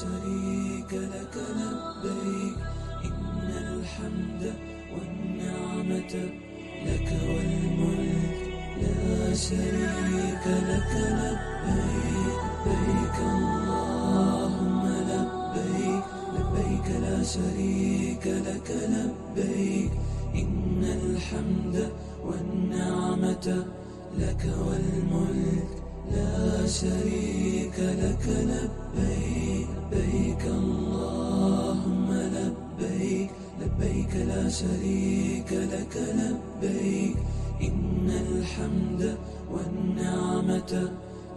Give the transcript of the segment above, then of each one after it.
شريك لك لبيك إن الحمد والنعمة لك والملك لا شريك لك لبيك لبيك اللهم لبيك لبيك لا شريك لك لبيك إن الحمد والنعمة لك والملك لا شريك لك لبيك لبيك اللهم لبيك لبيك لا شريك لك لبيك إن الحمد والنعمة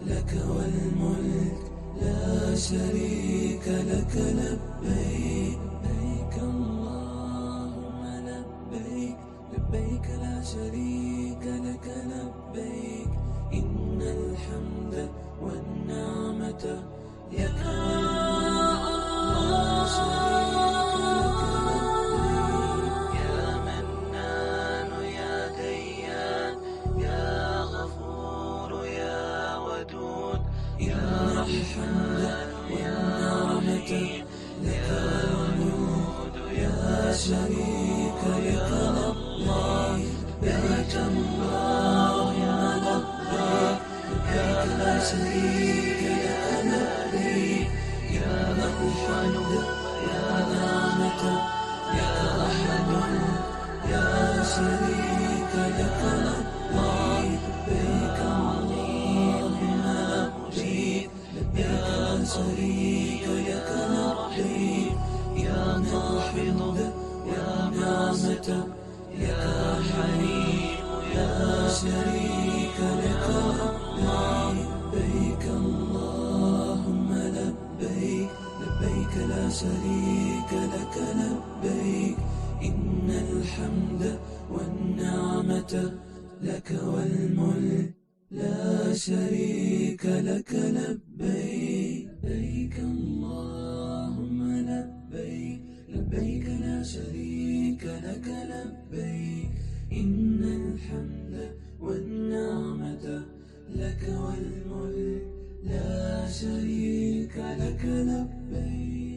لك والملك لا شريك لك لبيك لبيك اللهم لبيك لبيك لا شريك لك لبيك إن الحمد والنعمة لك لا شريك لك لبيك يا منان يا ديان يا غفور يا ودود يا رحمن يا رحيم لك والملك يا شريك لك لبيك اللهم لبيك لبيك لا شريك لك لبيك يا الحمد يا نعمة يا أحد يا شريك لك لبيك اللهم لبيك لبيك لا شريك لك لبيك يا الحمد يا نعمة يا حليم يا شريك لك لبيك اللهم لبيك لبيك لا شريك لك لبيك إن الحمد والنعمة لك والملك لا شريك لك لبيك لبيك اللهم لبيك لبيك لا شريك لك لبيك إن الحمد والنعمة لك والملك لا شريك لك لبيك.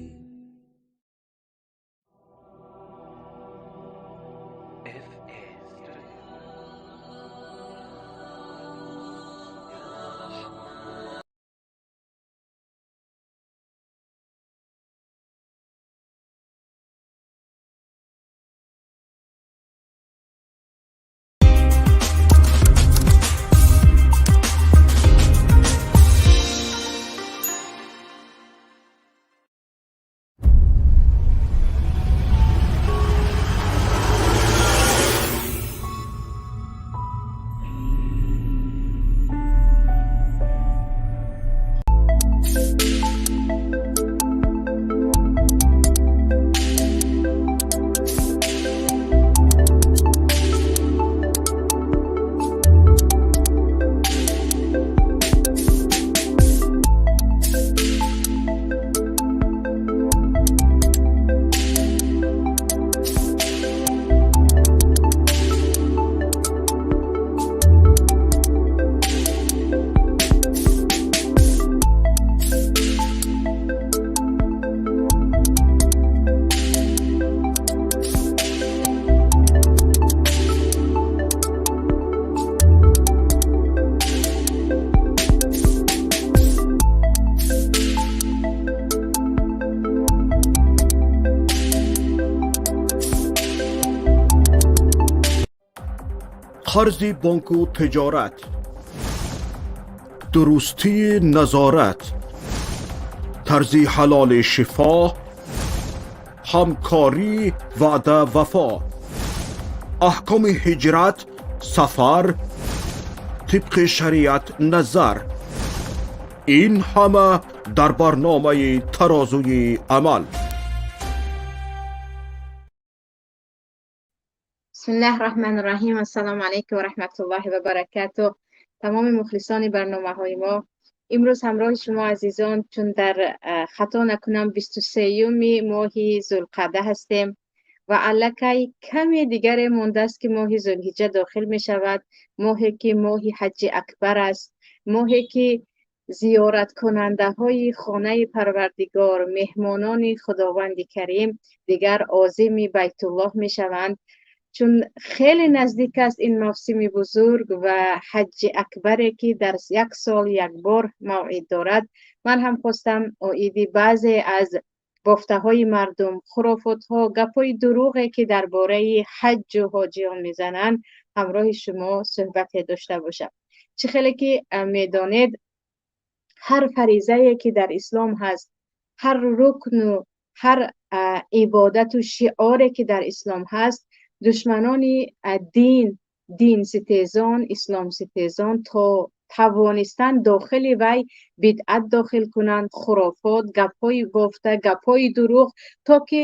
Қарзи бонку тиҷорат, дурустии назорат, тарзи ҳалоли шифо, ҳамкорӣ, ваъда, вафо, аҳкоми ҳиҷрат, сафар тибқи шариат назар. Ин ҳама дар барномаи Тарозуи амал. بسم الله الرحمن الرحیم. السلام علیکم و رحمت الله و برکاته. تمام مخلصان برنامه های ما، امروز همراه شما عزیزان، چون در خطا نکنم 23 ماه ذوالقعده هستیم و الکی کمی دیگر مونده است که ماه ذوالحجه داخل می شود، ماهی که ماه حج اکبر است، ماهی که Зиёраткунандаҳои хонаи Парвардигор, меҳмонони Худованди Карим дигар озими Байтуллоҳ мешаванд, чун хеле наздик аст ин мавсими бузург ва ҳаҷҷи акбаре, ки дар як сол як бор мавъид дорад. Ман ҳам хостам оиди баъзе аз бофтаҳои мардум, хурофотҳо, гапҳои дурӯғе, ки дар бораи ҳаҷҷу ҳоҷиён мезананд, ҳамроҳи шумо суҳбате дошта бошам. Чӣ хеле ки медонед, ҳар фаризае, ки дар ислом ҳаст, ҳар рукну ҳар ибодату шиоре, ки дар ислом ҳаст, душманони дин, динситезон, исломситезон то тавонистанд дохили вай бидъат дохил кунанд, хурофот, гапҳои бофта, гапҳои дурӯғ, то ки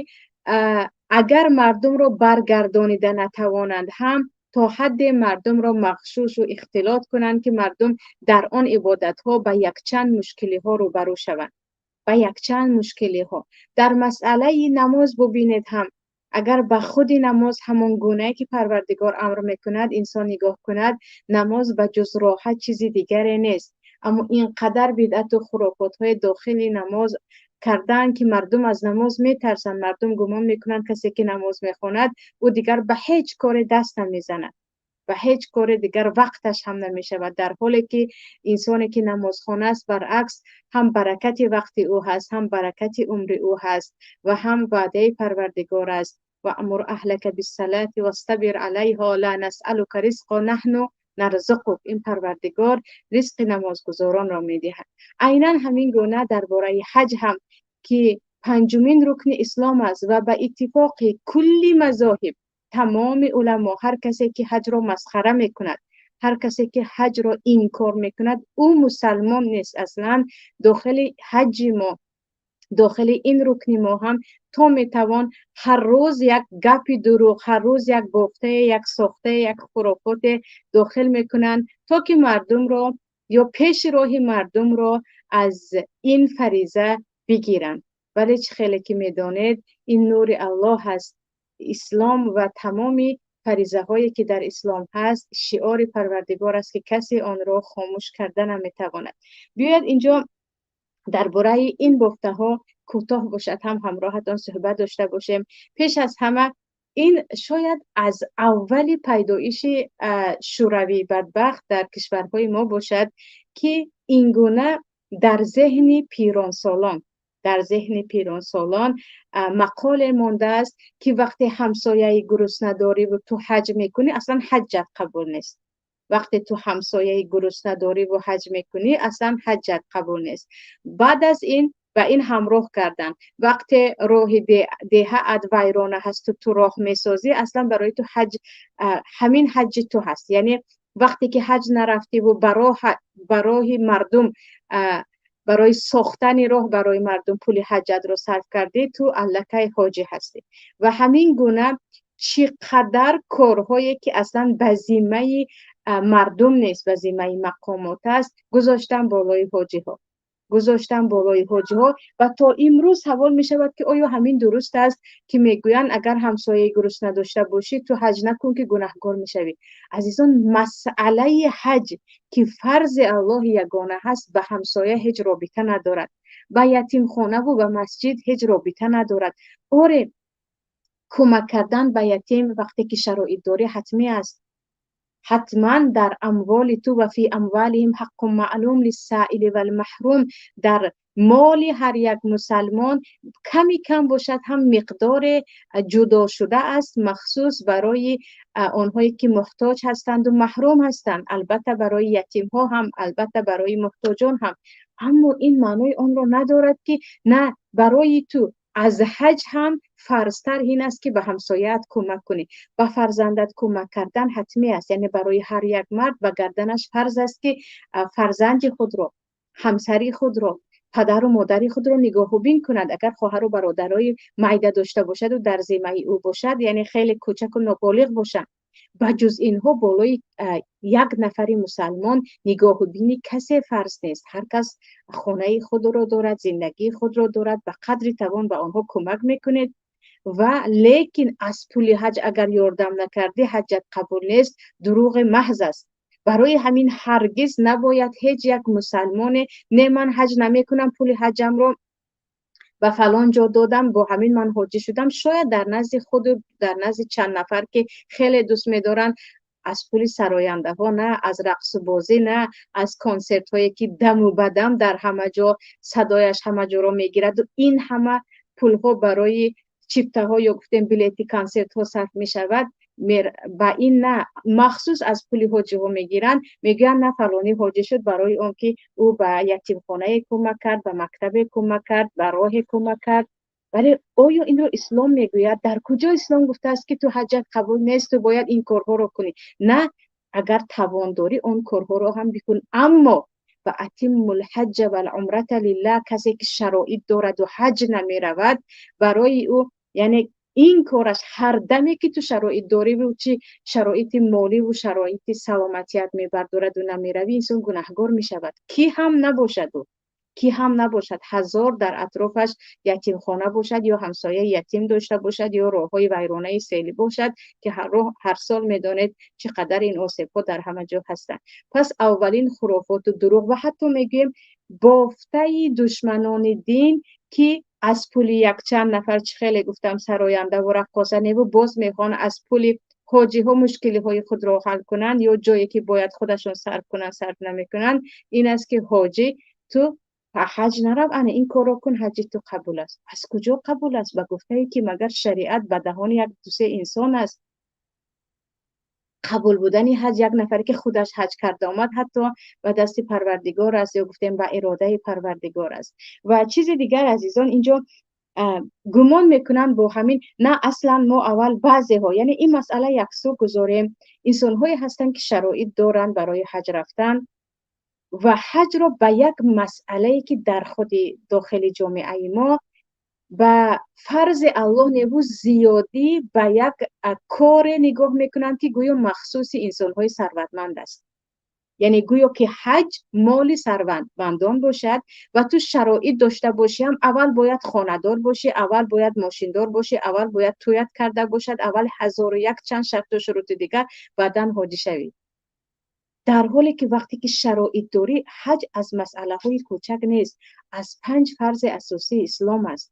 агар мардумро баргардонида натавонанд ҳам, то ҳадде мардумро мағшушу ихтилот кунанд, ки мардум дар он ибодатҳо ба якчанд мушкилиҳо рӯбарӯ шаванд, ба якчанд мушкилиҳо. Дар масъалаи намоз бубинед ҳам, агар ба худи намоз ҳамон гунае, ки Парвардигор амр мекунад, инсон нигоҳ кунад, намоз ба ҷуз роҳат чизи дигаре нест. Аммо ин қадар бидъату хурофотҳои дохили намоз кардаанд, ки мардум аз намоз метарсанд. Мардум гумон мекунанд, касе ки намоз мехонад, ӯ дигар ба ҳеҷ коре даст намезанад, ба ҳеҷ коре дигар вақташ ҳам намешавад, дар ҳоле ки инсоне ки намозхон аст, баръакс, ҳам баракати вақти ӯ ҳаст, ҳам баракати умри ӯ ҳаст ва ҳам ваъдаи Парвардигор аст: وأمر أهلك بالصلاة واصطبر عليها لا نسألك رزقا نحن نرزقك. Ин Парвардигор ризқи намозгузоронро медиҳад. Айнан ҳамин гуна дар бораи ҳаҷ ҳам, ки панҷумин рукни ислом аст ва ба иттифоқи кулли мазоҳиб, тамоми уламо, ҳар касе ки ҳаҷро масхара мекунад, ҳар касе ки ҳаҷро инкор мекунад, ӯ мусалмон нест аслан. Дохили ҳаҷи мо, дохили ин рукни мо ҳам то метавон ҳар рӯз як гапи дурӯғ, ҳар рӯз як бофтае, як сохтае, як хурофоте дохил мекунанд, то ки мардумро ё пеши роҳи мардумро аз ин фариза бигиранд. Вале чӣ хеле ки медонед, ин нури Аллоҳ ҳаст, ислом, ва тамоми фаризаҳое, ки дар ислом ҳаст, шиори Парвардигор аст, ки касе онро хомӯш карда наметавонад. Биёяд, инҷо дар бораи ин бофтаҳо кӯтоҳ бошад ҳам ҳамроҳатон суҳбат дошта бошем. Пеш аз ҳама, ин шояд аз аввали пайдоиши шӯравии бадбахт дар кишварҳои мо бошад, ки ин гуна дар зеҳни пиронсолон мақоле мондааст, ки вақте ҳамсояи гурусна дориву ту ҳаҷ мекунӣ, аслан ҳаҷҷат қабул нест. Вақте ту ҳамсояи гурусна дориву ҳаҷ мекунӣ, аслан ҳаҷҷат қабул нест. Баъд аз ин ба ин ҳамроҳ карданд: вақте роҳи деҳаат вайрона ҳасту ту роҳ месозӣ, аслан барои ту ҳаҷ, ҳамин ҳаҷҷи ту ҳаст. Яъне вақте ки ҳаҷ нарафтиву ба роҳи мардум, барои сохтани роҳ барои мардум пули ҳаҷҷатро сарф кардӣ, ту аллакай ҳоҷӣ ҳастӣ. Ва ҳамин гуна чӣ қадар корҳое, ки аслан ба зиммаи мардум нест, ба зиммаи мақомот аст, гузоштан болои ҳоҷиҳо, гузоштан болои ҳоҷиҳо. Ва то имрӯз савол мешавад, ки оё ҳамин дуруст аст, ки мегӯянд, агар ҳамсояи гурусна дошта бошӣ, ту ҳаҷ накун, ки гунаҳкор мешавӣ? Азизон, масъалаи ҳаҷ, ки фарзи Аллоҳи ягона ҳаст, ба ҳамсоя ҳеҷ робита надорад, ба ятимхонаву ба масҷид ҳеҷ робита надорад. Оре, кӯмак кардан ба ятим, вақте ки шароит дорӣ, ҳатмӣ аст. Ҳатман дар амволи ту وفي أموالهم حق معلوم للسائل والمحروم. Дар моли ҳар як мусалмон ками кам бошад ҳам миқдоре ҷудо шуда аст махсус барои онҳое, ки муҳтоҷ ҳастанду маҳрум ҳастанд, албатта барои ятимҳо ҳам, албатта барои муҳтоҷон ҳам. Аммо ин маънои онро надорад, ки на барои ту аз ҳаҷ ҳам фарзтар ин аст, ки ба ҳамсояат кӯмак кунӣ. Ба фарзандат кӯмак кардан ҳатмӣ аст, яъне барои ҳар як мард ба гарданаш фарз аст, ки фарзанди худро, ҳамсари худро, падару модари худро нигоҳубин кунад. Агар хоҳару бародарои майда дошта бошаду дар зиммаи ӯ бошад, яъне хеле кӯчаку ноболиғ бошанд. Ба ҷуз инҳо болои як нафари мусалмон нигоҳубини касе фарз нест. Ҳар кас хонаи худро дорад, зиндагии худро дорад, ба қадри тавон ба онҳо кӯмак мекунед. Ва лекин аз пули ҳаҷ агар ёрдам накардӣ, ҳаҷҷат қабул нест, дурӯғи маҳз аст. Барои ҳамин ҳаргиз набояд ҳеҷ як мусалмоне не ман ҳаҷ намекунам, пули ҳаҷамро ба фалон ҷо додам, бо ҳамин ман ҳоҷӣ шудам. Шояд дар назди худу дар назди чанд нафар ки хеле дӯст медоранд, аз пули сарояндаҳо на, аз рақсу бозӣ на, аз консертҳое ки даму ба дам дар ҳама ҷо садояш ҳама ҷоро мегирад ва ин ҳама пулҳо барои чиптаҳо ё гуфтем билети консертҳо сарф мешавад, ба ин на, махсус аз пули ҳоҷиҳо мегиранд, мегӯянд на фалонӣ ҳоҷӣ шуд барои он ки ӯ ба ятимхонае кӯмак кард, ба мактабе кӯмак кард, ба роҳе кӯмак кард. Вале оё инро ислом мегӯяд? Дар куҷо ислом гуфтааст ки ту ҳаҷат қабул нест, ту бояд ин корҳоро кунӣ? На, агар тавон дорӣ он корҳоро ҳам бикун, аммо ва атиммул ҳаҷҷа вал умрата лиллаҳ, касе ки шароит дорад ва ҳаҷ намеравад, барои ӯ яъне ин кораш ҳар даме ки ту шароит дорӣ ва чи шароити молӣ ва шароити саломатият мебардорад ва намеравӣ, инсон гунаҳгор мешавад. Ки ҳам набошад ӯ, ки ҳам набошад, ҳазор дар атрофаш ятимхона бошад ё ҳамсояи ятим дошта бошад ё роҳҳои вайронаи селӣ бошад, ки ҳар роҳ ҳар сол медонед чӣ қадар ин осебҳо дар ҳама ҷо ҳастанд. Пас аввалин хурофоту дурӯғ ва ҳатто мегӯем бофтаи душманони дин ки аз пули якчанд нафар, чӣ хеле гуфтам, сароянда ва раққоса неву боз мехоҳанд аз пули ҳоҷиҳо мушкилиҳои худро ҳал кунанд ё ҷое ки бояд худашон сарф кунанд сарф намекунанд. Ин аст ки ҳоҷӣ ту ҳаҷ нарав, ана ин корро кун, ҳаҷи ту қабул аст. Аз куҷо қабул аст? Ба гуфтае ки магар шариат ба даҳони як дусе инсон аст? Қабул будани ҳаҷ як нафаре ки худаш ҳаҷ карда омад, ҳатто ба дасти парвардигор аст ё гуфтем ба иродаи парвардигор аст. Ва чизи дигар азизон, инҷо гумон мекунанд бо ҳамин на, аслан мо аввал баъзеҳо, яъне ин масъала яксӯ гузорем, инсонҳое ҳастанд ки шароит доранд барои ҳаҷ рафтан ва ҳаҷро ба як масъалае ки дар худи дохили ҷомеаи мо ба фарзи Аллоҳ неву зиёдӣ ба як коре нигоҳ мекунанд ки гӯё махсуси инсонҳои сарватманд аст. Яъне гӯё ки ҳаҷ моли сарватмандон бошад ва ту шароит дошта бошӣ ҳам аввал бояд хонадор бошӣ, аввал бояд мошиндор бошӣ, аввал бояд тӯят карда бошад, аввал ҳазору як чанд шарту шурути дигар, баъдан ҳоҷӣ шавӣ. Дар ҳоле ки вақте ки шароит дорӣ, ҳаҷ аз масъалаҳои кӯчак нест, аз панҷ фарзи асосии ислом аст,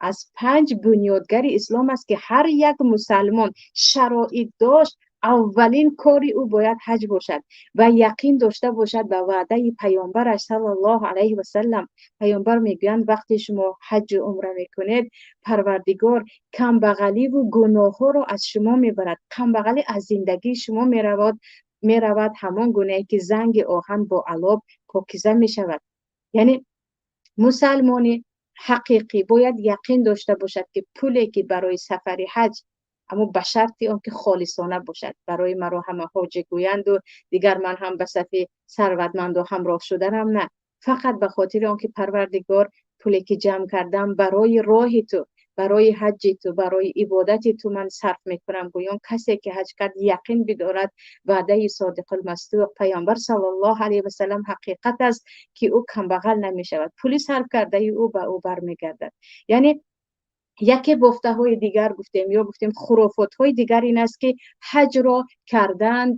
аз панҷ бунёдгари ислом аст ки ҳар як мусалмон шароит дошт, аввалин кори ӯ бояд ҳаҷ бошад ва яқин дошта бошад ба ваъдаи паёмбараш саллаллоҳу алайҳи васаллам. Паёмбар мегӯянд вақте шумо ҳаҷу умра мекунед, парвардигор камбағаливу гуноҳҳоро аз шумо мебарад, камбағалӣ аз зиндагии шумо меравад, ҳамон гунае ки занги оҳан бо алоб покиза мешавад. Яъне мусалмони ҳақиқӣ бояд яқин дошта бошад ки пуле ки барои сафари ҳаҷ, аммо ба шарти он ки холисона бошад, барои маро ҳама ҳоҷӣ гӯянду дигар ман ҳам ба сафи сарватманду ҳамроҳ шуданам на, фақат ба хотири он ки парвардигор пуле ки ҷамъ кардам барои роҳи ту, барои ҳаҷи ту, барои ибодати ту ман сарф мекунам. Гӯён касе ки ҳаҷ кард яқин бидорад ваъдаи содиқулмасдуқ паёмбар саллаллоҳу алайҳи васаллам ҳақиқат аст ки ӯ камбағал намешавад, пули сарф кардаи ӯ ба ӯ бармегардад. Яъне яке бофтаҳои дигар гуфтем ё гуфтем хурофотҳои дигар ин аст ки ҳаҷро кардан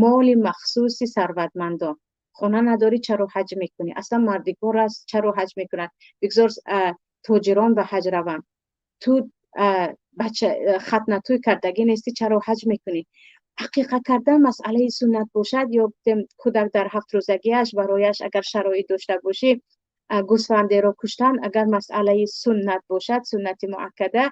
моли махсуси сарватмандон. Хона надорӣ, чаро ҳаҷ мекунӣ? Аслан мардикор аст, чаро ҳаҷ мекунад? Бигзор тоҷирон ба ҳаҷ раванд. Ту бача хатнатӯй кардагӣ нестӣ, чаро ҳаҷ мекунӣ? Ҳақиқа кардан масъалаи суннат бошад ё гуфтем кӯдак дар ҳафт рӯзагиаш барояш агар шароит дошта бошӣ гӯсфандеро куштан агар масъалаи суннат бошад, суннати муаккада,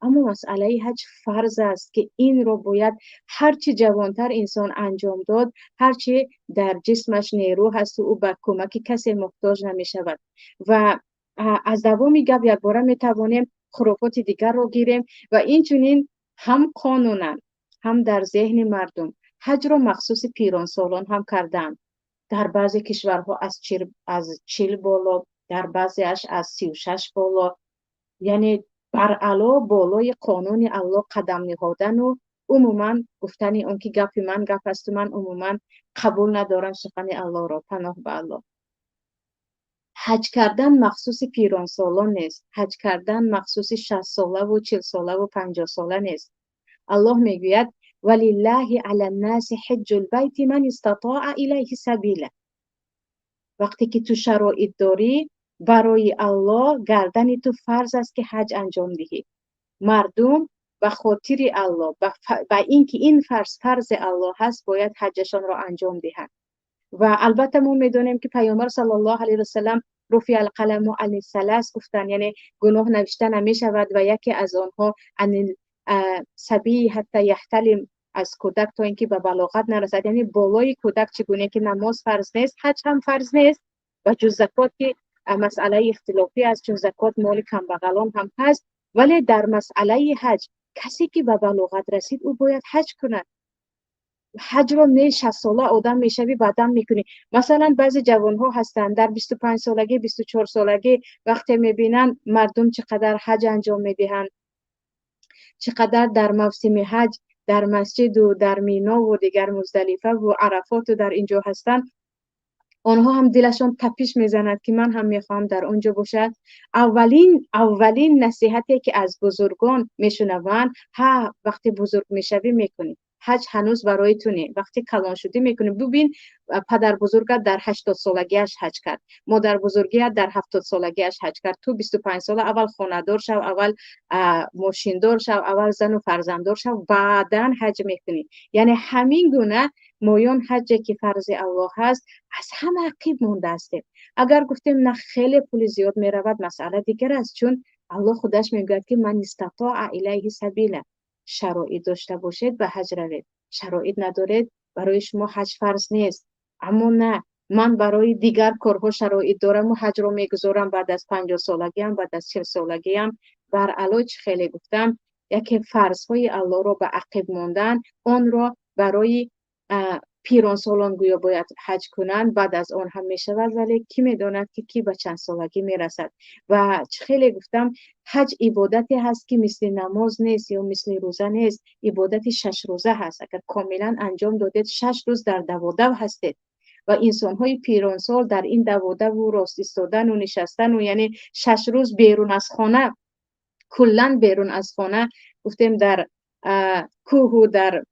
аммо масъалаи ҳаҷ фарз аст ки инро бояд ҳарчи ҷавонтар инсон анҷом дод, ҳарчи дар ҷисмаш нерӯ ҳасту ӯ ба кӯмаки касе муҳтоҷ намешавад. Ва аз давоми гап якбора метавонем хурофоти дигарро гирем ва инчунин ҳам қонунан ҳам дар зеҳни мардум ҳаҷро махсуси пиронсолон ҳам карданд. Дар баъзе кишварҳо аз 40 боло, дар баъзеаш аз 36 боло, яъне баръало болои қонуни Аллоҳ қадам ниҳодану умуман гуфтани он ки гапи ман гап асту ман умуман қабул надорам сухани Аллоҳро, паноҳ ба Аллоҳ. Ҳаҷ кардан махсуси пиронсолон нест, ҳаҷ кардан махсуси 60 солаву 40 солаву 50 сола нест. Аллоҳ мегӯяд ولله علی الناس حج البیت من استطاع الیه سبیلا. وقتی که تو شرایط داری، برای الله گردن تو فرض است که حج انجام دهی. مردم به خاطر الله، به اینکه این فرض فرض الله هست، باید حجشان را انجام دهند. و البته ما میدونیم که پیامبر صلی الله علیه و سلم رفع القلم عن الثلاث گفتن، یعنی گناه نوشته نمیشود و یکی از آنها عن الصبی حتی یحتلم، از کودک تا اینکه به بلاغت نرسد. یعنی بالای کودک چگونه که نماز فرض نیست، حج هم فرض نیست و جز زکات که مسئله اختلافی است، چون زکات مال کمبغلان هم هست. ولی در مسئله حج کسی که به بلاغت رسید او باید حج کند. حج رو نه 60 ساله آدم میشوی بعدم میکنی. مثلا بعضی جوان ها هستند در 25 سالگی، 24 سالگی وقتی میبینن مردم چقدر حج انجام میدهند، چقدر در موسم حج در مسجد و در مینا و دیگر مزدلفه و عرفات و در اینجا هستند، آنها هم دلشان تپش میزند که من هم میخوام در اونجا باشد. اولین نصیحتی که از بزرگان میشنوند، ها وقتی بزرگ میشوی میکنی، حج هنوز برای تو نه، وقتی کلان شدی میکنی. ببین پدر بزرگت در 80 سالگیش حج کرد، مادر بزرگیت در 70 سالگیش حج کرد، تو 25 ساله اول خانه‌دار شو، اول ماشیندار شو، اول زن و فرزنددار شو، بعداً حج میکنی. یعنی همین گونه مایان حج که فرض الله هست از همه عقب مونده هستیم. اگر گفتیم نه خیلی پول زیاد میرود، مسئله دیگر است، چون الله خودش میگوید که من استطاع الیه سبیلا، شرایط داشته باشید به حج روید، شرایط ندارید برای شما حج فرض نیست. اما نه، من برای دیگر کارها شرایط دارم و حج رو میگذارم بعد از 50 سالگی هم، بعد از 40 سالگی هم. بر علاوه خیلی گفتم یکی فرض‌های الله رو به عقب ماندن، آن را برای پیران سالان گویا باید حج کنند، بعد از آن هم می شود، ولی کی می داند که کی به چند سالگی می رسد. و خیلی گفتم حج عبادتی هست که مثل نماز نیست یا مثل روزه نیست، عبادت 6 روزه هست. اگر کاملا انجام دادید 6 روز در دوادو هستید و انسان‌های پیرانسال در این دوادو و راست ایستادن و نشستن و یعنی 6 روز بیرون از خانه، کلا بیرون از خانه، گفتیم در کوه و در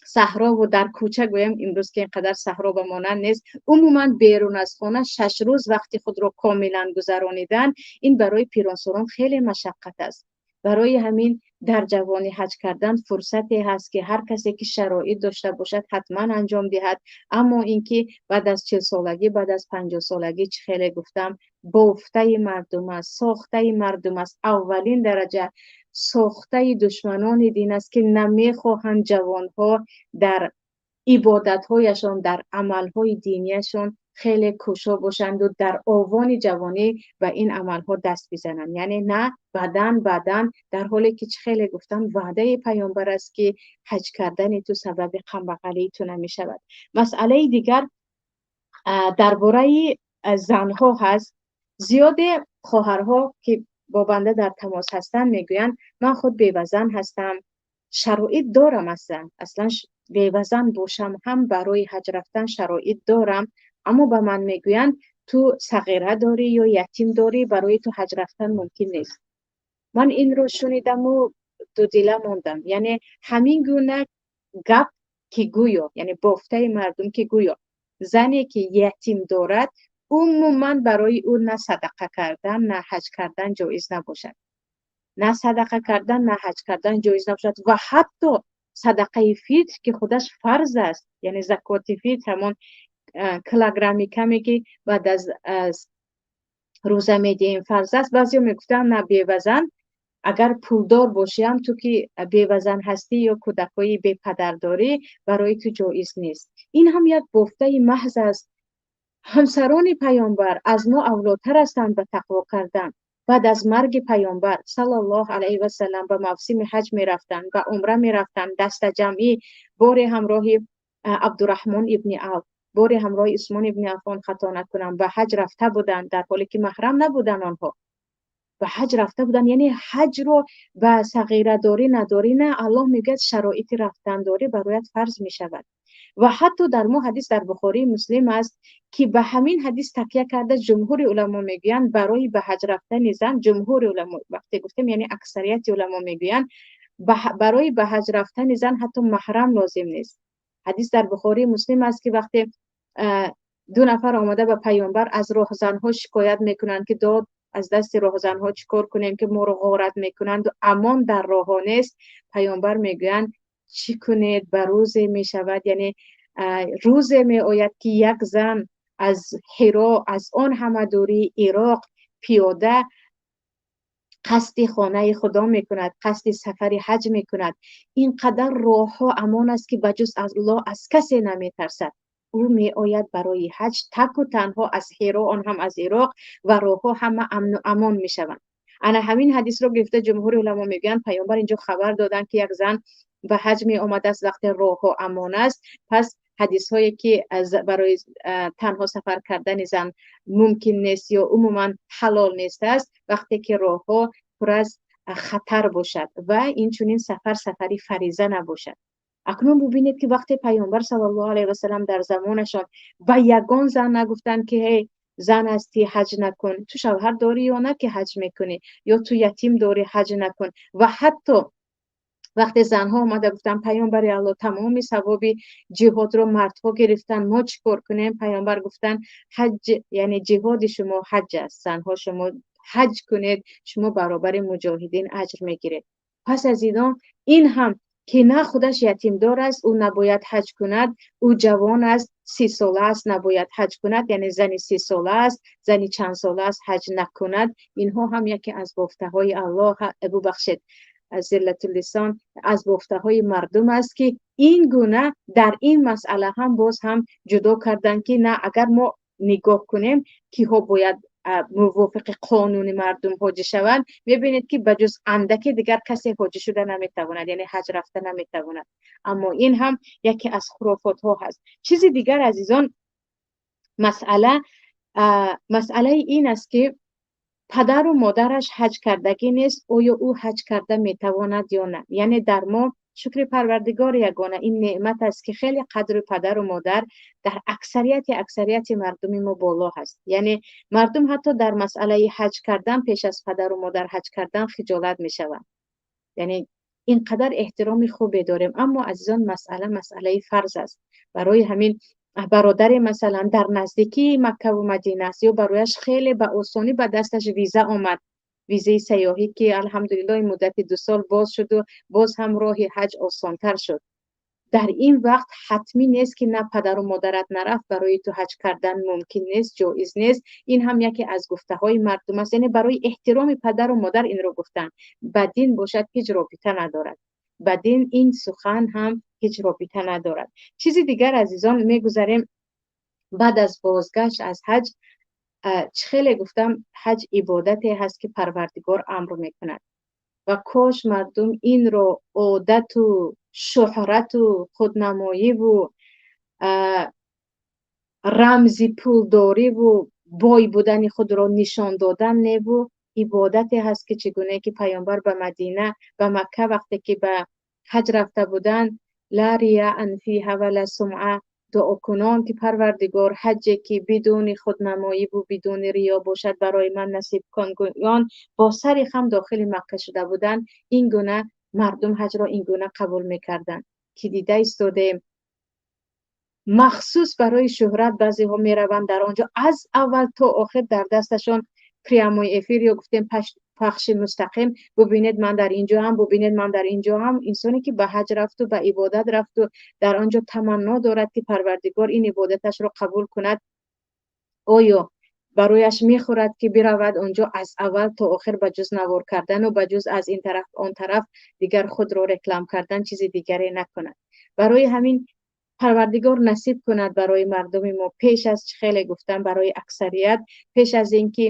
صحرا و در کوچه، گویم امروز که اینقدر صحرا به مانند نیست، عموما بیرون از خانه 6 روز وقتی خود را کاملا گذرانیدن، این برای پیرانسالان خیلی مشقت است. برای همین در جوانی حج کردن فرصتی هست که هر کسی که شرایط داشته باشد حتما انجام دهد. اما اینکه بعد از 40 سالگی، بعد از 50 سالگی، چه خیلی گفتم بافته مردم است، ساخته مردم است، اولین درجه ساخته دشمنان دین است که نمیخواهند جوانها در عبادتهایشان، در عملهای دینیشان خیلی کوشا باشند و در آوان جوانی و این عملها دست بزنند. یعنی نه بعداً، در حالی که خیلی گفتم وعده پیامبر است که حج کردن تو سبب کمبغلی تو نمی شود. مسئله دیگر درباره زنها هست. زیاد خواهرها که با بنده در تماس هستند میگویند من خود بیوزن هستم، شرایط دارم، اصلا بیوزن باشم هم برای حج رفتن شرایط دارم، اما به من میگویند تو صغیره داری یا یتیم داری، برای تو حج رفتن ممکن نیست. من این رو شنیدم و دو دله ماندم. یعنی همین گونه گپ که گویا، یعنی بافته مردم که گویا زنی که یتیم دارد عموما برای او نه صدقه کردن نه حج کردن جایز نباشد، نه صدقه کردن نه حج کردن جایز نباشد و حتی صدقه فطر که خودش فرض است، یعنی زکات فطر، همون کیلوگرمی کمی که بعد از روزه میدیم فرض است. بعضی میگفتن نه بیوزن، اگر پولدار باشی هم تو که بیوزن هستی یا کودکای بی پدر داری برای تو جایز نیست. این هم یک بافته محض است. همسران پیامبر از ما اولاتر هستند به تقوا کردن. بعد از مرگ پیامبر صلی الله علیه و سلم به موسم حج می رفتند و عمره می رفتند دست جمعی، بار همراه عبدالرحمن ابن عوف، بار همراه عثمان ابن عفان خطا نکنم، به حج رفته بودند در حالی که محرم نبودند، آنها به حج رفته بودند. یعنی حج رو به صغیره داری نداری نه، الله میگه شرایط رفتن داری برایت فرض می شود. و حتی در ما حدیث در بخاری مسلم است که به همین حدیث تکیه کرده جمهور علما میگویند برای به حج رفتن زن، جمهور علما وقتی گفتیم یعنی اکثریت علما میگویند Барои ба ҳаҷ рафтани зан ҳатто маҳрам лозим нест. Ҳадис дар Бухории Муслим аст, ки вақте ду нафар омада ба паёмбар аз роҳзанҳо шикоят мекунанд, ки дод аз дасти роҳзанҳо чӣ кор кунем, ки моро ғорат мекунанд ва амон дар роҳҳо нест. Паёмбар мегӯянд чӣ кунед, ба рӯзе мешавад, яъне рӯзе меояд, ки як зан аз Ҳиро, аз он ҳама дурии Ироқ пиёда қасди хонаи Худо мекунад, қасди сафари ҳаҷ мекунад. Ин қадар роҳҳо амон аст, ки ба ҷуз аз Аллоҳ аз касе наметарсад. Ӯ меояд барои ҳаҷ таку танҳо аз Ҳиро, он ҳам аз Ироқ, ва роҳҳо ҳама амну амон мешаванд. Ана ҳамин ҳадисро гирифта ҷумҳури уламо мегӯянд, паёмбар инҷо хабар доданд, ки як зан ба ҳаҷ меомадааст вақте роҳҳо амон аст. Пас ҳадисҳое ки барои танҳо сафар кардани зан мумкин нест ё умуман ҳалол нест аст, вақте ки роҳҳо пур аз хатар бошад ва инчунин сафар сафари фариза набошад. Акнун бубинед, ки вақте паёмбар саллаллоҳу алайҳи васаллам дар замонашон ба ягон зан нагуфтанд, ки ҳей, зан ҳастӣ, ҳаҷ накун, ту шавҳар дорӣ ё на ки ҳаҷ мекунӣ, ё ту ятим дорӣ, ҳаҷ накун. Ва ҳатто вақте занҳо омада гуфтанд, паёмбари Аллоҳ, тамоми савоби ҷиҳодро мардҳо гирифтанд, мо чӣ кор кунем? Паёмбар гуфтанд, ҳаҷ, яъне ҷиҳоди шумо ҳаҷ аст, занҳо шумо ҳаҷ кунед, шумо баробари муҷоҳидин аҷр мегиред. Пас аз ин ҳам ки на худаш ятимдор аст, ӯ набояд ҳаҷ кунад, ӯ ҷавон аст, 30 сола аст, набояд ҳаҷ кунад, яъне зани 30 сола аст, зани чанд сола аст, ҳаҷ накунад. Инҳо ҳам яке аз бофтаҳои Аллоҳ, бубахшед, зиллатуллисон, аз бофтаҳои мардум аст, ки ин гуна дар ин масъала ҳам боз ҳам ҷудо карданд, ки на, агар мо нигоҳ кунем, киҳо бояд мувофиқи қонуни мардум ҳоҷӣ шаванд, мебинед, ки ба ҷуз андаке дигар касе ҳоҷӣ шуда наметавонад, яъне ҳаҷ рафта наметавонад. Аммо ин ҳам яке аз хурофотҳо ҳаст. Чизи дигар, азизон, масъалаи ин аст, ки падару модараш ҳаҷ кардагӣ нест, оё ӯ ҳаҷ карда метавонад ё на? Яъне дар мо шукри Парвардигори ягона ин неъмат аст, ки хеле қадри падару модар дар аксарияти мардуми мо боло ҳаст. Яъне мардум ҳатто дар масъалаи ҳаҷ кардан пеш аз падару модар ҳаҷ кардан хиҷолат мешаванд. Яъне ин қадар эҳтироми хубе дорем. Аммо, азизон, масъала масъалаи фарз аст. Барои ҳамин бародаре, масалан, дар наздикии Маккаву Мадина аст ё барояш хеле ба осонӣ ба дасташ виза омад, визаи сайёҳӣ, ки алҳамдулиллоҳ муддати 2 сол боз шуду боз ҳам роҳи ҳаҷ осонтар шуд. Дар ин вақт ҳатмӣ нест, ки на падару модарат нарафт, барои ту ҳаҷ кардан мумкин нест, ҷоиз нест. Ин ҳам яке аз гуфтаҳои мардум аст, яъне барои эҳтироми падару модар инро гуфтанд. Ба дин бошад ҳеҷ робита надорад, ба дин ин сухан ҳам ҳеҷ робита надорад. Чизи дигар, азизон, мегузарем баъд аз бозгашт аз ҳаҷ. Чӣ хеле гуфтам, ҳаҷ ибодате ҳаст, ки Парвардигор амр мекунад ва кош мардум инро одату шӯҳрату худнамоиву рамзи пулдориву бой будани худро нишон додан неву ибодате ҳаст, ки чӣ гуна ки паёмбар ба Мадина, ба Макка вақте ки ба ҳаҷ рафта буданд, ла рияан фиҳа ва ла сумъа, дуокунон, ки Парвардигор, ҳаҷе ки бидуни худнамоиву бидуни риё бошад, барои ман насиб кун, гӯён бо сари хам дохили Макка шуда буданд. Ин гуна мардум ҳаҷро ин гуна қабул мекарданд, ки дида истодаем, махсус барои шӯҳрат баъзеҳо мераванд дар он ҷо, аз аввал то охир дар дасташон прямой эфир ё гуфтем пахши мустақим, бубинед ман дар ин ҷо ҳам, бубинед ман дар ин ҷо ҳам. Инсоне ки ба ҳаҷ рафту ба ибодат рафту дар он ҷо таманно дорад, ки Парвардигор ин ибодаташро қабул кунад, оё барояш мехӯрад, ки биравад он ҷо аз аввал то охир ба ҷуз навор кардану ба ҷуз аз ин тараф он тараф дигар худро реклам кардан чизи дигаре накунад? Барои ҳамин Парвардигор насиб кунад барои мардуми мо, пеш аз чӣ хеле гуфтам, барои аксарият пеш аз ин ки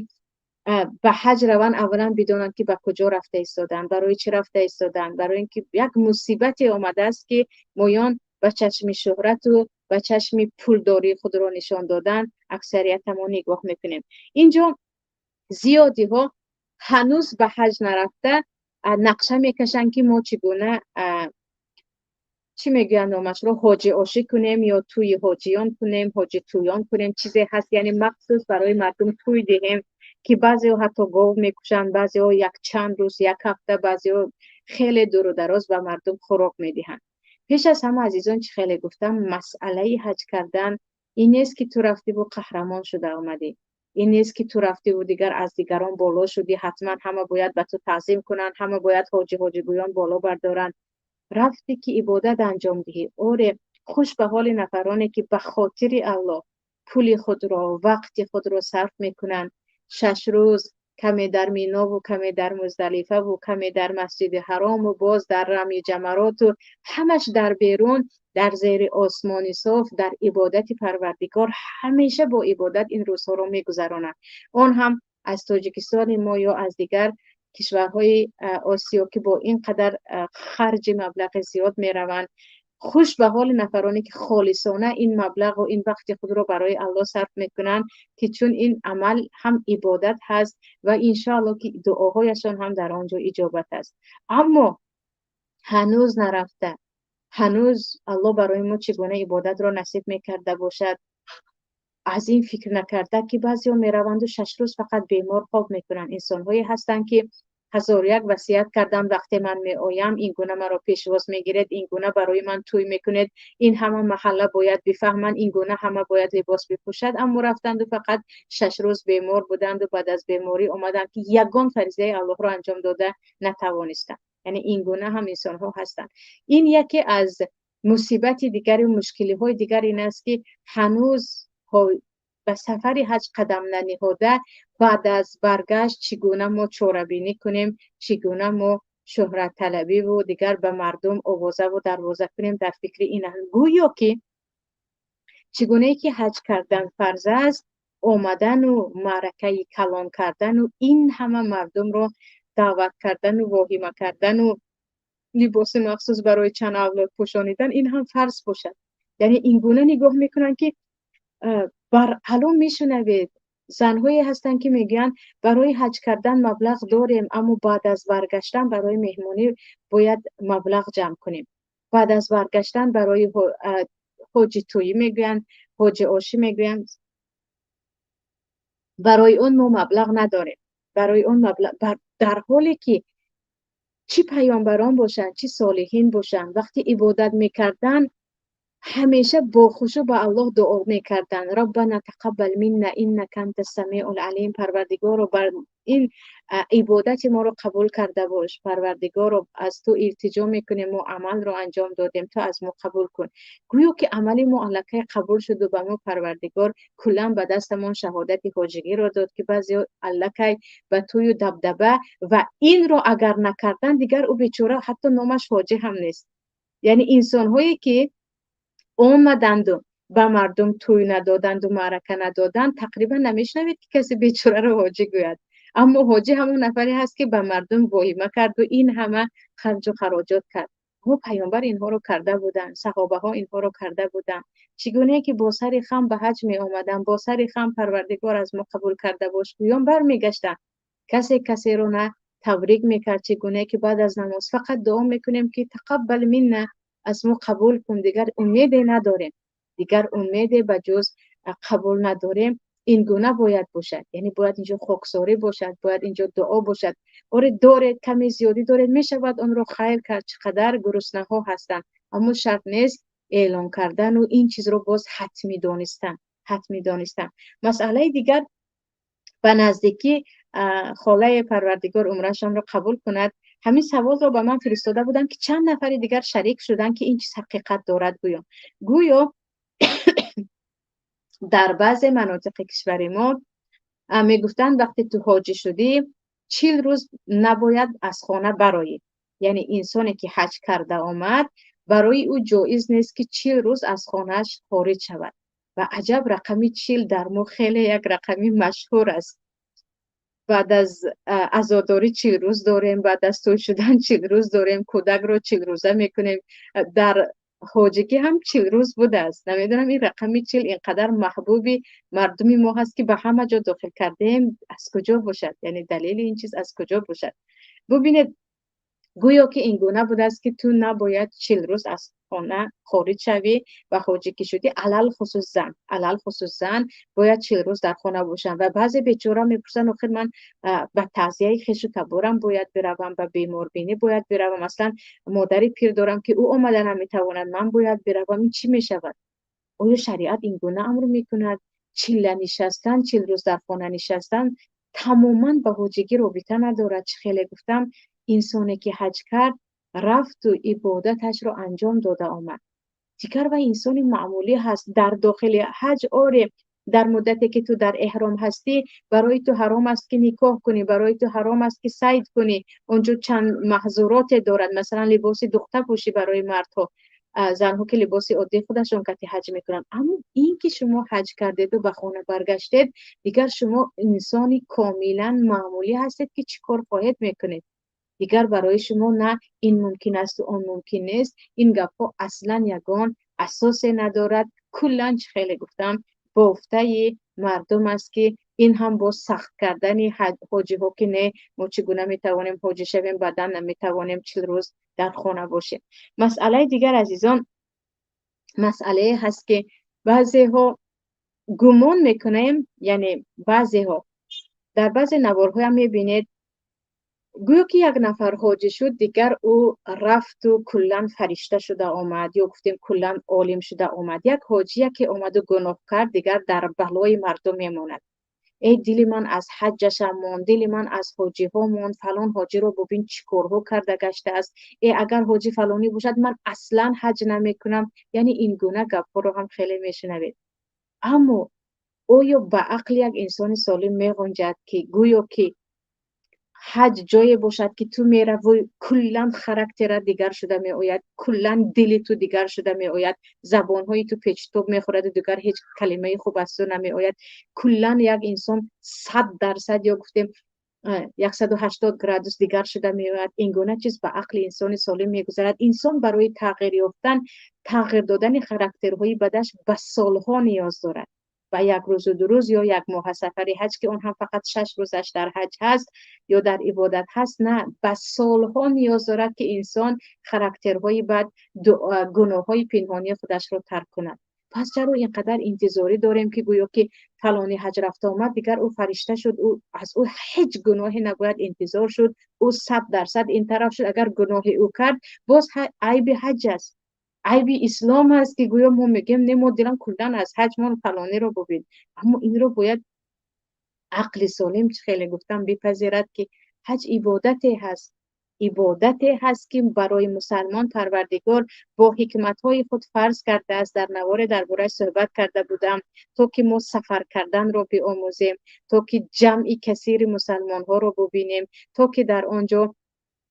ба ҳаҷ раванд, аввалан бидонанд, ки ба куҷо рафта истоданд, барои чӣ рафта истоданд. Барои ин ки як мусибате омадааст, ки моён ба чашми шӯҳрату ба чашми пулдории худро нишон додан аксариятамо нигоҳ мекунем. Инҷо зиёдиҳо ҳанӯз ба ҳаҷ нарафта нақша мекашанд, ки мо чӣ гуна, чӣ мегӯянд номашро, ҳоҷи ошӣ кунем ё тӯи ҳоҷиён кунем, ҳоҷи тӯён кунем, чизе ҳаст, яъне махсус барои мардум тӯй диҳем, ки баъзеҳо ҳатто гов мекушанд, баъзеҳо як чанд рӯз, як ҳафта, баъзеҳо Хеле дуру дароз ба мардум хӯрок медиҳанд. Пеш аз ҳама, азизон, чӣ хеле гуфтам, масъалаи ҳаҷ кардан ин нест, ки ту рафтиву қаҳрамон шуда омадӣ, ин нест, ки ту рафтиву дигар аз дигарон боло шудӣ, ҳатман ҳама бояд ба ту таъзим кунанд, ҳама бояд ҳоҷӣ ҳоҷигӯён боло бардоранд. Рафтӣ, ки ибодат анҷом диҳӣ. Оре, хуш ба ҳоли нафароне, ки ба хотири Аллоҳ пули худро, вақти худро сарф мекунанд, 6 рӯз каме дар Минову, каме дар Муздалифаву, каме дар Масҷиди Ҳаромву, боз дар рамйи ҷамароту, ҳамаш дар берун, дар зери осмони соф, дар ибодати Парвардигор, ҳамеша бо ибодат ин рӯзҳоро мегузаронанд. Он ҳам аз Тоҷикистони мо ё аз дигар кишварҳои Осиё, ки бо ин қадар харҷи маблағи зиёд мераванд. Хуш ба ҳоли нафароне, ки холисона ин маблағу ин вақти худро барои Аллоҳ сарф мекунанд, ки чун ин амал ҳам ибодат ҳаст ва иншоалло, ки дуоҳояшон ҳам дар он ҷо иҷобат аст. Аммо ҳанӯз нарафта, ҳанӯз Аллоҳ барои мо чӣ гуна ибодатро насиб мекарда бошад, аз ин фикр накарда, ки баъзеҳо мераванду 6 рӯз фақат бемор хоб мекунанд. Инсонҳое ҳастанд, ки ҳазору як васият кардам: вақте ман меоям, ин гуна маро пешвоз мегиред, ин гуна барои ман тӯй мекунед, ин ҳама маҳалла бояд бифаҳманд, ин гуна ҳама бояд либос бипӯшад. Аммо рафтанду фақат 6 рӯз бемор буданду баъд аз беморӣ омаданд, ки ягон фаризаи Аллоҳро анҷом дода натавонистанд. Яъне ин гуна ҳам инсонҳо ҳастанд. Ин яке аз мусибати дигари, мушкилиҳои дигар ин аст, ки ҳанӯз ба сафари ҳаҷ қадам наниҳода, баъд аз баргашт чӣ гуна мо чорабинӣ кунем, чӣ гуна мо шӯҳратталабиву дигар ба мардум овозаву дарвоза кунем, дар фикри ин аст. Гӯё ки чӣ гунае ки ҳаҷ кардан фарз аст, омадану маъракаи калон кардану ин ҳама мардумро даъват кардану воҳима кардану либоси махсус барои чанд авлод пӯшонидан, ин ҳам фарз бошад. Яъне ин гуна нигоҳ мекунанд, ки баръало мешунавед, занҳое ҳастанд, ки мегӯянд: барои ҳаҷ кардан маблағ дорем, аммо баъд аз баргаштан барои меҳмонӣ бояд маблағ ҷамъ кунем, баъд аз баргаштан барои ҳоҷи тӯйӣ мегӯянд, ҳоҷи ошӣ мегӯянд, барои он мо маблағ надорем, барои он маблағ. Дар ҳоле ки чӣ паёмбарон бошанд, чӣ солиҳин бошанд, вақти ибодат мекарданд, ҳамеша бо хушӯ ба Аллоҳ дуо мекарданд: «Роббана тақаббал минна иннака анта самиул алим». Парвардигоро, бар ин ибодати моро қабул карда бош. Парвардигоро, аз ту илтиҷо мекунем, мо амалро анҷом додем, ту аз мо қабул кун. Гӯё ки амали мо аллакай қабул шуду ба мо Парвардигор куллан ба дастамон шаҳодати ҳоҷигиро дод, ки баъзеҳо аллакай ба тӯю дабдаба ва инро агар накардан, дигар ӯ бечора ҳатто номаш ҳоҷӣ ҳам нест. Яъне инсонҳое, ки омаданду ба мардум тӯй надоданду маърака надоданд, тақрибан намешунавед, ки касе бечораро ҳоҷӣ гӯяд. Аммо ҳоҷӣ ҳамон нафаре ҳаст, ки ба мардум воҳима карду ин ҳама харҷу хароҷот кард. Ҳо, паёмбар инҳоро карда буданд, саҳобаҳо инҳоро карда буданд. Чӣ гунае ки бо сари хам ба ҳаҷ меомаданд, бо сари хам «Парвардигор, аз мо қабул карда бош» гӯён бармегаштанд, касе касеро на табрик мекард. Чӣ гунае ки баъд аз намоз фақат дуо мекунем, ки «Тақаббал минна», аз мо қабул кун, дигар умеде надорем, дигар умеде ба ҷуз қабул надорем. Ин гуна бояд бошад, яъне бояд инҷо хоксорӣ бошад, бояд инҷо дуо бошад. Оре, доред, каме зиёдӣ доред, мешавад онро хайр кард, чӣ қадар гуруснаҳо ҳастанд, аммо шарт нест эълон кардану ин чизро боз ҳатмӣ донистан, ҳатмӣ донистан. Масъалаи дигар, ба наздикӣ холаи, Парвардигор умрашонро қабул кунад, ҳамин саволро ба ман фиристода буданд, ки чанд нафари дигар шарик шуданд, ки ин чиз ҳақиқат дорад. Гӯё дар баъзе манотиқи кишвари мо мегуфтанд: вақте ту ҳоҷӣ шудӣ, 40 рӯз набояд аз хона бароӣ. Яъне инсоне, ки ҳаҷ карда омад, барои ӯ ҷоиз нест, ки 40 рӯз аз хонааш хориҷ шавад. Ва аҷаб, рақами 40 дар мо хеле як рақами машҳур аст. Баъд аз азодорӣ 40 рӯз дорем, баъд аз тӯй шудан 40 рӯз дорем, кӯдакро 40 рӯза мекунем, дар ҳоҷигӣ ҳам 40 рӯз будааст. Намедонам, ин рақами 40 инқадар маҳбуби мардуми мо ҳаст, ки ба ҳама ҷо дохил кардем, аз куҷо бошад? Яъне далели ин чиз аз куҷо бошад? Бубинед. Гӯё ки ин гуна будааст, ки ту набояд 40 рӯз аз хона хориҷ шавӣ ва ҳоҷӣ ки шудӣ, алалхусус зан, алалхусус зан бояд 40 рӯз дар хона бошанд. Ва баъзе бечора мепурсанд: охир ман ба таъзияи хешу таборам бояд биравам, ба беморбинӣ бояд биравам, аслан модари пир дорам, ки ӯ омада наметавонад, ман бояд биравам, ин чӣ мешавад? Оё шариат ин гуна амр мекунад? Чилла нишастан, 40 рӯз дар хона нишастан тамоман ба ҳоҷигӣ робита надорад. Чӣ хеле гуфтам, инсоне ки ҳаҷ кард, рафту ибодаташро анҷом дода омад. Дигар вай инсони маъмулӣ ҳаст. Дар дохили ҳаҷ, оре, дар муддате ки ту дар эҳром ҳастӣ, барои ту ҳаром аст, ки никоҳ кунӣ, барои ту ҳаром аст, ки сайд кунӣ. Онҷо чанд маҳзуроте дорад, масалан либоси духта пӯшӣ барои мардҳо, занҳо ки либоси оддии худашон кати ҳаҷ мекунанд. Аммо ин ки шумо ҳаҷ кардеду ба хона баргаштед, дигар шумо инсони комилан маъмулӣ ҳастед, ки чӣ кор хоҳед мекунед. Дигар барои шумо на ин мумкин асту он мумкин нест. Ин гапҳо аслан ягон асосе надорад. Куллан, чӣ хеле гуфтам, бофтаи мардум аст, ки ин ҳам бо сахт кардани ҳоҷиҳо, ки не, мо чӣ гуна метавонем ҳоҷӣ шавем, баъдан наметавонем 40 рӯз дар хона бошем. Масъалаи дигар, азизон, масъалае ҳаст, ки баъзеҳо гумон мекунем, яъне баъзеҳо дар баъзе наворҳоям мебинед, гӯё ки як нафар ҳоҷӣ шуд, дигар ӯ рафту куллан фаришта шуда омад, ё гуфтем куллан олим шуда омад. Як ҳоҷие ки омаду гуноҳ кард, дигар дар балои мардум мемонад. Эй, дили ман аз ҳаҷҷашам монд, дили ман аз ҳоҷиҳо монд, фалон ҳоҷиро бубин, чӣ корҳо карда гаштааст, э агар ҳоҷи фалонӣ бошад, ман аслан ҳаҷ намекунам. Яъне ин гуна гапҳоро ҳам хеле мешунавед. Аммо оё ба ақли як инсони солим меғунҷад, ки гӯё ки ҳаҷ ҷое бошад, ки ту меравӣ, куллан характерат дигар шуда меояд, куллан дили ту дигар шуда меояд, забонҳои ту печтоб мехӯраду дигар ҳеҷ калимаи хуб аз ту намеояд, куллан як инсон 100% ё гуфтем 180 градус дигар шуда меояд? Ин гуна чиз ба ақли инсони солим мегузарад? Инсон барои тағйир ёфтан, тағйир додани характерҳои бадаш ба солҳо ниёз дорад. Ба як рӯзу 2 рӯз ё як моҳа сафари ҳаҷ, ки он ҳам фақат 6 рӯзаш дар ҳаҷ ҳаст ё дар ибодат ҳаст, на, ба солҳо ниёз дорад, ки инсон характерҳои бад, гуноҳҳои пинҳонии худашро тарк кунад. Пас чаро ин қадар интизорӣ дорем, ки гӯё ки фалони ҳаҷ рафта омад, дигар ӯ фаришта шуд, ӯ аз ӯ ҳеҷ гуноҳе набояд интизор шуд, ӯ 100% ин тараф шуд, агар гуноҳе ӯ кард, боз айби ҳаҷ аст, айби ислом аст, ки гӯё мо мегӯем не, мо дилам куллан аз ҳаҷ мон, фалониро бубин. Аммо инро бояд ақли солим, чӣ хеле гуфтам, бипазирад, ки ҳаҷ ибодате ҳаст, ибодате ҳаст, ки барои мусалмон Парвардигор бо ҳикматҳои худ фарз кардааст. Дар наворе дар бораи суҳбат карда будам, то ки мо сафар карданро биомӯзем, то ки ҷамъи касири мусалмонҳоро бубинем, то ки дар он ҷо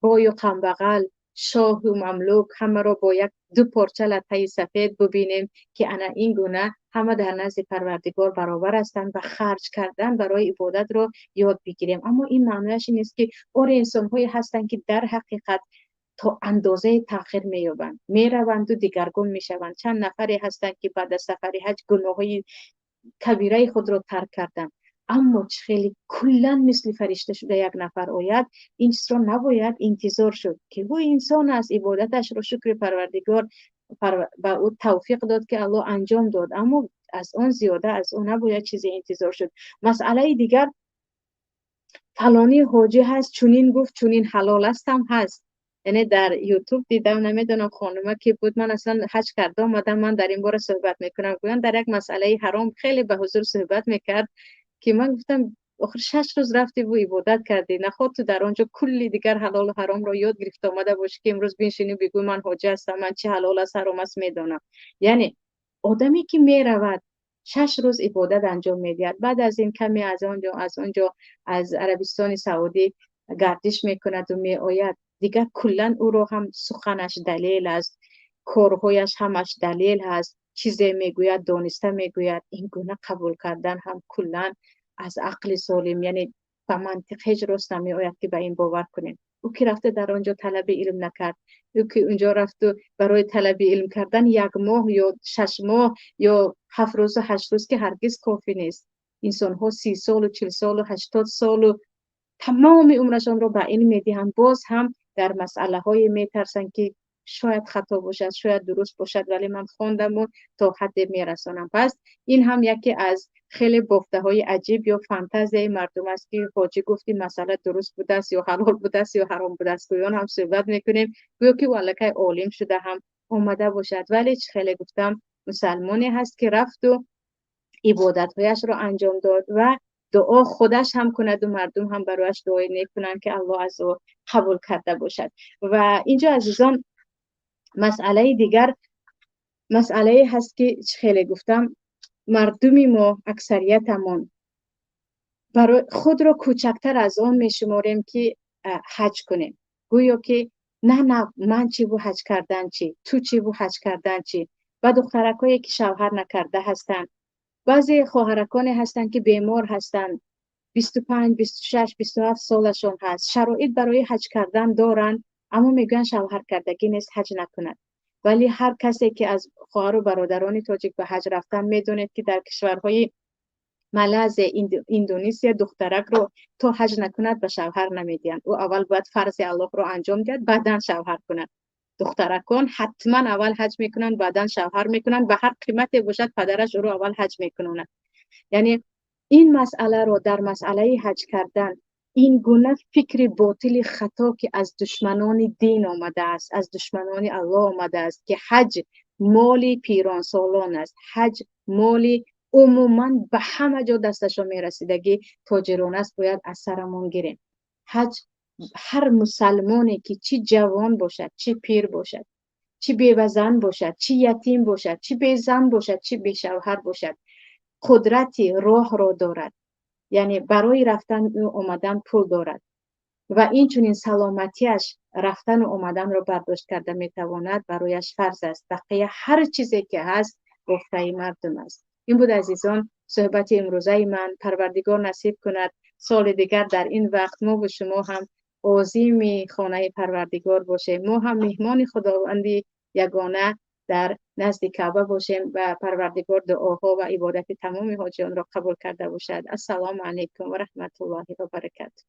бою камбағал, шоҳу мамлук ҳамаро бо як ду порча латтаи сафед бубинем, ки ана ин гуна ҳама дар назди Парвардигор баробар ҳастанд ва харҷ кардан барои ибодатро ёд бигирем. Аммо ин маънояш ин нест, ки оре, инсонҳое ҳастанд, ки дар ҳақиқат то андозаи тағйир меёбанд, мераванду дигаргун мешаванд. Чанд нафаре ҳастанд, ки баъд аз сафари ҳаҷ гуноҳҳои кабираи худро тарк карданд. Аммо чӣ хеле куллан мисли фаришта шуда як нафар ояд, ин чизро набояд интизор шуд, ки ӯ инсон аст, ибодаташро шукри Парвардигор ба ӯ тавфиқ дод, ки Аллоҳ анҷом дод, аммо аз он зиёда аз ӯ набояд чизе интизор шуд. Масъалаи дигар, фалонӣ ҳоҷӣ ҳаст, чунин гуфт, чунин ҳалол астам ҳаст. Яъне дар Ютуб дидам, намедонам хонума ки буд, ман аслан ҳаҷ карда омадам, ман дар ин бора суҳбат мекунам. Гӯянд дар як масъалаи ҳаром хеле ба ҳузур суҳбат мекард, ки ман гуфтам: охир 6 рӯз рафтӣ бу ибодат кардӣ, наход ту дар он ҷо кулли дигар ҳалолу ҳаромро ёд гирифта омада бошӣ, ки имрӯз биншинӣ бигӯй ман ҳоҷӣ ҳастам, ман чӣ ҳалол аст ҳаром аст медонам. Яъне одаме ки меравад, 6 рӯз ибодат анҷом медиҳад, баъд аз ин каме аз он ҷо аз Арабистони Саудӣ гардиш мекунаду меояд, дигар куллан ӯро ҳам суханаш далел аст, корҳояш ҳамаш далел ҳаст, чизе мегӯяд, дониста мегӯяд. Ин гуна қабул кардан ҳам куллан аз ақли солим, яъне ба мантиқ ҳеҷ рост намеояд, ки ба ин бовар кунем. Ӯ ки рафта дар он ҷо талаби илм накард, ӯ ки унҷо рафту барои талаби илм кардан як моҳ ё 6 моҳ ё 7 рӯзу 8 рӯз, ки ҳаргиз кофӣ нест. Инсонҳо 30 солу 40 солу 80 солу тамоми умрашонро ба илм медиҳанд, боз ҳам Дар масъалаҳое метарсанд, ки шояд хато бошад, шояд дуруст бошад, вале ман хондаму то ҳадде мерасонам. Пас ин ҳам яке аз хеле бофтаҳои аҷиб ё фантазияи мардум аст, ки ҳоҷӣ гуфт, ин масъала дуруст будааст ё ҳалол будааст ё ҳаром будааст. Гӯён ҳам суҳбат мекунем, гӯё ки ӯ аллакай олим шуда ҳам омада бошад. Вале чӣ хеле гуфтам, мусалмоне ҳаст, ки рафту ибодатҳояшро анҷом дод ва дуо худаш ҳам кунаду мардум ҳам барояш дуои нек кунанд, ки Аллоҳ аз ӯ қабул карда бошад. Ва инҷо, азизон, масъалаи дигар, масъалае ҳаст, ки чӣ хеле гуфтам, мардуми мо аксариятамон барои худро кӯчактар аз он мешуморем, ки ҳаҷ кунем. Гӯё ки на, на, ман чӣ бу ҳаҷ кардан чӣ, ту чӣ бу ҳаҷ кардан чӣ. Ва духтаракое, ки шавҳар накарда ҳастанд, баъзе хоҳараконе ҳастанд, ки бемор ҳастанд, 25, 26, 27 солашон ҳаст, шароит барои ҳаҷ кардан доранд, аммо мегӯянд, шавҳаркардагӣ нест, ҳаҷ накунад. Вале ҳар касе, ки аз хоҳару бародарони тоҷик ба ҳаҷ рафтан, медонед, ки дар кишварҳои Малайзия, Индонезия духтаракро то ҳаҷ накунад, ба шавҳар намедиҳанд. Ӯ аввал бояд фарзи Аллоҳро анҷом диҳад, баъдан шавҳар кунад. Духтаракон ҳатман аввал ҳаҷ мекунанд, баъдан шавҳар мекунанд. Ба ҳар қимате бошад, падараш ӯро аввал ҳаҷ мекунонад. Яъне ин масъаларо, дар масъалаи ҳаҷ кардан ин гуна фикри ботили хато, ки аз душманони дин омадааст, аз душманони Аллоҳ омадааст, ки ҳаҷ моли пиронсолон аст, ҳаҷ моли умуман ба ҳама ҷо дасташон мерасидагӣ тоҷирон аст, бояд аз сарамон гирем. Ҳаҷ ҳар мусалмоне, ки чӣ ҷавон бошад, чӣ пир бошад, чӣ бевазан бошад, чӣ ятим бошад, чӣ безан бошад, чӣ бешавҳар бошад, қудрати роҳро дорад, яъне барои рафтану омадан пул дорад ва инчунин саломатиаш рафтану омаданро бардошт карда метавонад, барояш фарз аст. Бақия ҳар чизе ки ҳаст, гуфтаи мардум аст. Ин буд, азизон, суҳбати имрӯзаи ман. Парвардигор насиб кунад, соли дигар дар ин вақт мо бу шумо ҳам озими хонаи Парвардигор бошем, мо ҳам меҳмони Худованди ягона дар назди Каъба бошем ва Парвардигор дуоҳо ва ибодати тамоми ҳоҷиёнро қабул карда бошад. Ассалому алайкум ва раҳматуллоҳи ва баракатуҳ.